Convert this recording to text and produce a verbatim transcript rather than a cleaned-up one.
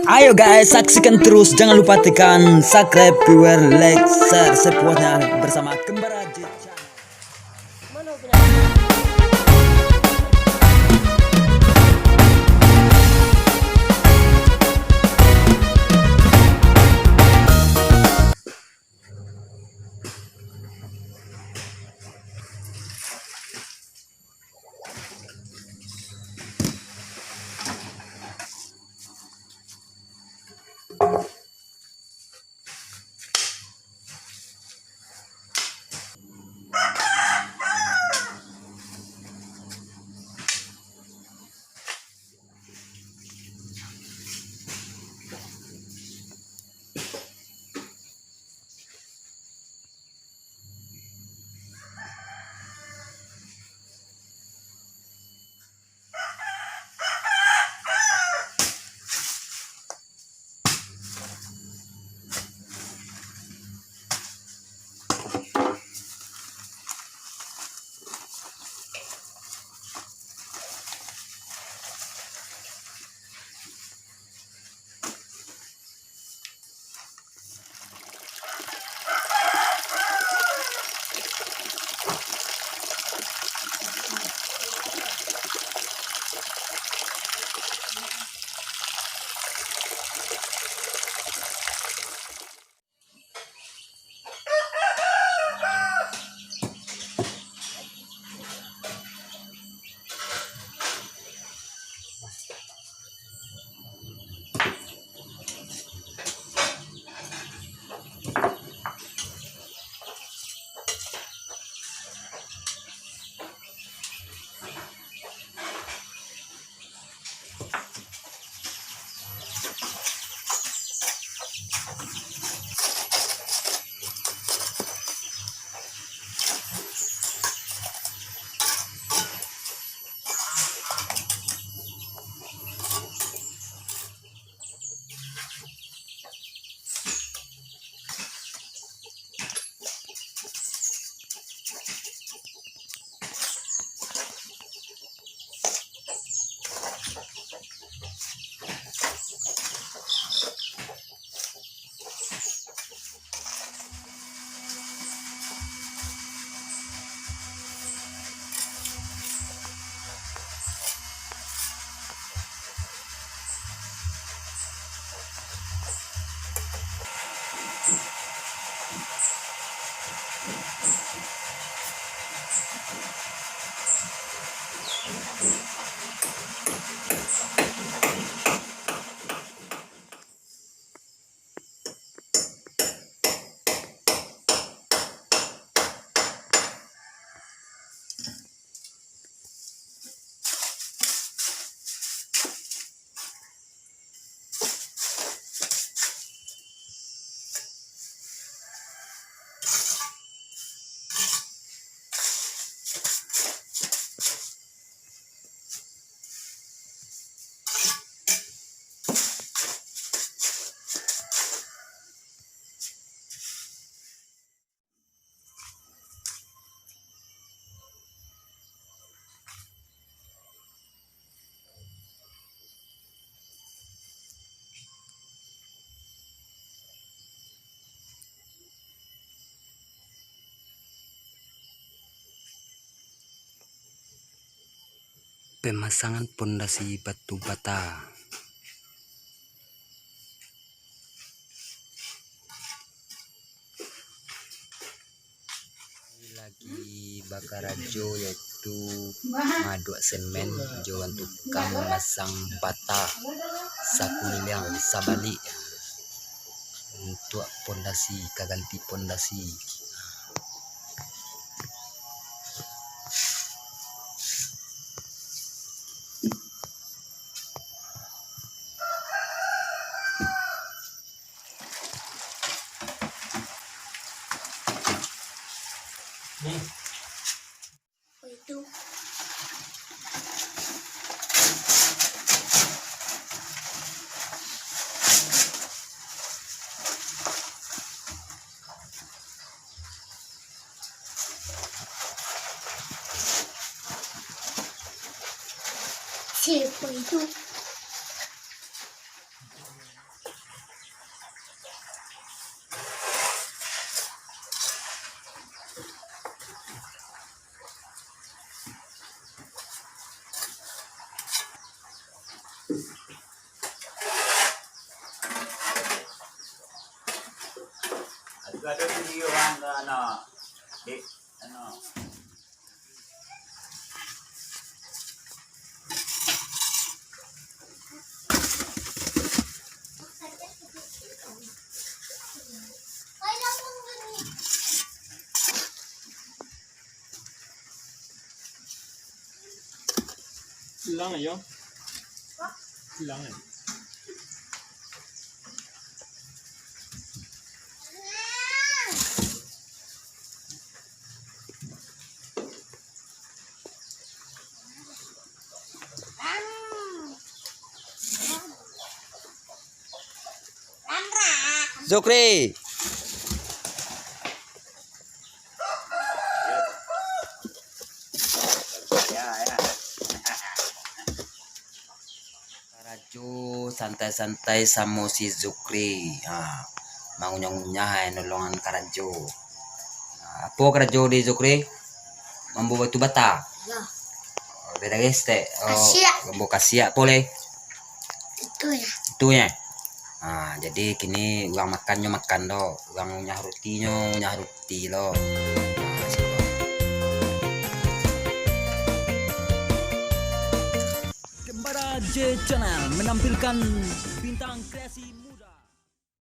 Ayo guys, saksikan terus, jangan lupa tekan subscribe, viewer, like, share sepuasnya bersama Kembara J Channel. Pemasangan pondasi batu bata. Lagi bakarajo, yaitu maaduak semen jo tukang mamasang bata sakuliliang sabalik untuak pondasi, ka ganti pondasi. Itu. Siapa itu? Ado video ang ka ano. Dek, ano. Hilang aja. Hilang aja. Zukri. Karajo santai-santai samo si Zukri. Ha, mangunyah-ngunyah ai nolongan karajo. Ha, apo karajo di Zukri? Mambuek batu bata? Yo. Oh, beda gestek. Oh, kasiak. Mambuek kasiak, apo lai? Itu ya. Itu ya. Ha, jadi kini urang makan nyo makan do, urang ngunyah roti nyo ngunyah roti lo. Ha, siko. Kembara J Channel menampilkan bintang kreasi.